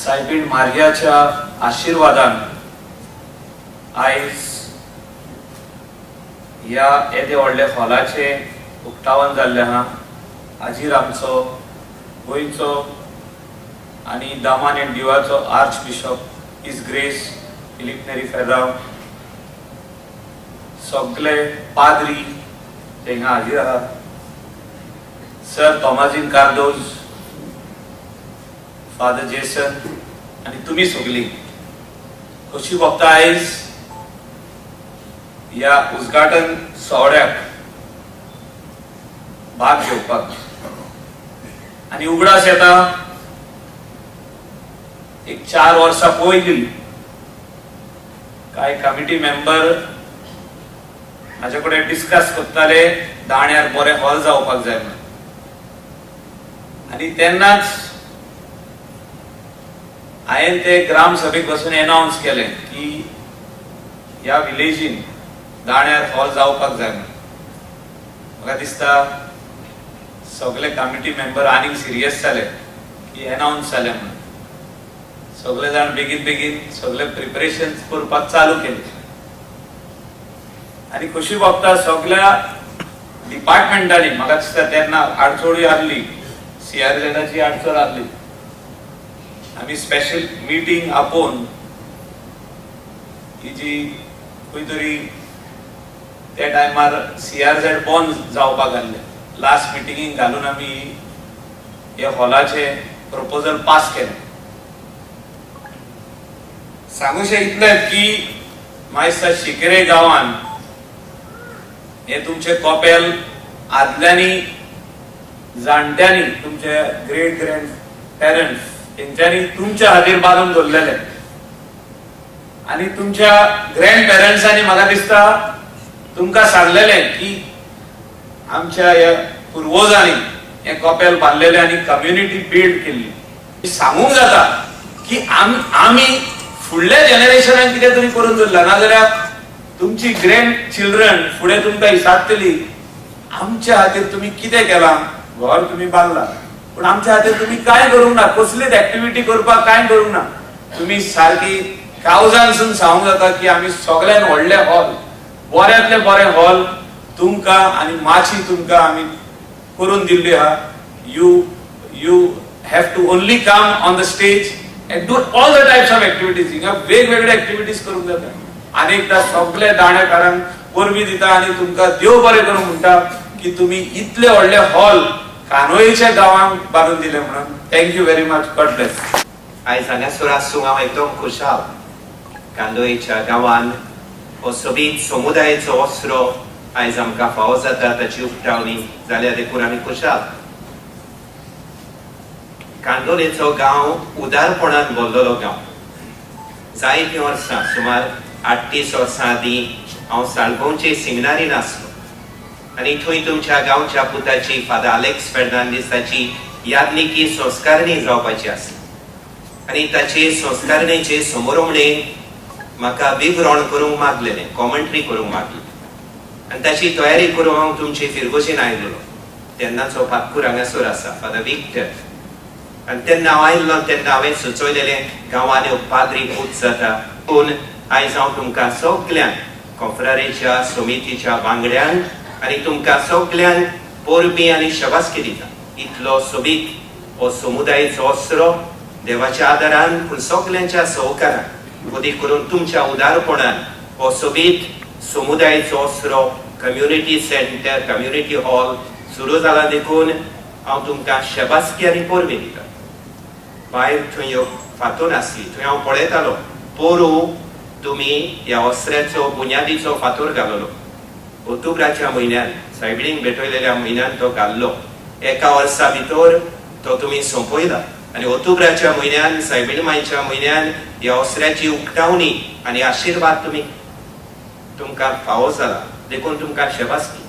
सायबीण मार्याच्या आशिर्वादान आयज ह्या येदे व्हडल्या हॉलाचें उक्तावण जाल्लें आहा. हाजीर आमचो गोंयचो आनी दामन and दिवाचो arch bishop his grace Filipe Neri Ferrao, सगळे पाद्री जे हिंगा हाजीर आहात, sir Tomazinho Cardozo, father Jason आनी तुमी सगळीं, खोशी भोगता आयज ह्या उद्घाटन सुवाळ्याक भाग घेवपाक. आनी उगडास येता, एक 4 वर्सां पयलीं कांय कमिटी मेंबर म्हाजे कडेन डिस्कस करताले, दाण्यार बरें हॉल जावपाक जाय म्हणून. आनी तेन्नाच हांवें ते ग्राम सभेक बसून एनाउन्स केलें की ह्या विलेजीन दाण्यार हॉल जावपाक जाय म्हणून. म्हाका दिसता सगळे कमिटी मेंबर आनीक सिरियस जाले की एनाउन्स जाले म्हणून. सगळे जाण बेगीन बेगीन सगळे प्रिपरेशन करपाक चालू केले आनी खोशी भोगता सगळ्या डिपार्टमेंटांनी. म्हाका दिसता तेन्ना आडचोळी आहली, सीआरझेडाची आडचळ आहली. आमी स्पेशल मिटींग आपोवन ही जी खंय तरी त्या टायमार सीआरझेड बंद जावपाक आहले, लास्ट मिटिंगेक घालून आमी हे हॉलाचे प्रपोजल पास केलें. सांगूशें इतलें की म्हाका दिसता शिकेरे गांवान हे तुमचे कपेल आदल्यांनी जाणट्यांनी, तुमचे ग्रेट ग्रँड पेरंट्स तेंच्यांनी तुमच्या खातीर बांदून दवरलेले आनी तुमच्या ग्रँड पेरंट्सांनी म्हाका दिसता तुमकां सांगलेलें की आमच्या ह्या पुर्वजांनी हें कपेल बांदलेलें आनी कम्युनिटी बिल्ड केल्ली. सांगूंक जाता की आमी फुडल्या जनरेशनाक कितें तरी करून दवरला, नाजाल्यार तुमची ग्रँड चिल्ड्रन फुडें तुमकां विचारतली, आमच्या खातीर तुमी कितें केलां? घर तुमी बांदला, पूण आमच्या खातीर तुमी कांय करूंक ना, कसलीच एक्टिविटी करपाक कांय करूंक ना तुमी. सारकी काळजानसून सांगूंक जाता की आमी सगळ्यान व्हडले हॉल, बऱ्यांतले बरें हॉल तुमकां आनी माची तुमकां आमी करून दिल्ली आहा. You have to only come on the stage and do all the types of activities. हिंगा वेगवेगळे एक्टिविटीज करूंक जाता. आनी एकदां सगळे दाणेकारांक परबीं दिता आनी तुमकां देव बरें करूं म्हणटा की तुमी इतले व्हडले हॉल कानोळेच्या गांवांक बांदून दिले म्हणून. Thank you very much. God bless. आयज हांगासर आसूंक हांव एकदम खुशाल. कांदोळेच्या गांवान हो सोबीत समुदायाचो ओसरो आयज आमकां फावो जाता, ताची उक्तावणी जाल्या, देखून आमी खुशाल. कांदोलेचो गांव उदारपणान भरलेलो गांव. जायतीं वर्सां, सुमार 38 वर्सां आदीं हांव साळगांवचे सिमिनारीन आसलो आनी थंय तुमच्या गांवच्या पुताची, फादर आलेक्स फेर्नांडीसाची यादनिकी संस्कारणी जावपाची आसली आनी ताचे संस्कारणेचे समोरमणे म्हाका विवरण करूंक मागलेलें, कॉमेंट्री करूंक मागली आनी ताची तयारी करूंक हांव तुमचे फिरगोजेन आयलेलो. तेन्नाचो पातकूर हांगासर आसा, फादर विक्टर. आनी तेन्ना हांव आयिल्लो तेन्ना हांवें सुचयलेलें, गांवांनी एक पाद्री पूत जाता. पूण आयज हांव तुमकां सगल्यांक, कोफरारेच्या समितीच्या वांगड्यांक आनी तुमकां सगल्यांक परबीं आनी शबासकी दिता. इतलो सोबीत हो समुदायाचो ओसरो देवाच्या आदारान, पूण सगल्यांच्या सहकारान, अदीक करून तुमच्या उदारपणान हो सोबीत समुदायाचो ओसरो, कम्युनिटी सेंटर, कम्युनिटी हॉल सुरू जाला, देखून हांव तुमकां शबासकी आनी परबीं दिता. भायर थंय एक फातोर आसली, थंय हांव पळयतालो. पोरूं तुमी ह्या ओसऱ्याचो बुन्यादीचो फातोर घाललो. ऑक्टोबराच्या म्हयन्यान, सायबिणीक भेटयलेल्या म्हयन्यान तो घाल्लो. एका वर्सा भितर तो तुमी सोंपयला आनी ऑक्टोबराच्या म्हयन्यान, सायबीण मायच्या म्हयन्यान ह्या ओसऱ्याची उक्तावणी आनी आशिर्वाद तुमी तुमकां फावो जाला, देखून तुमकां शबासकी.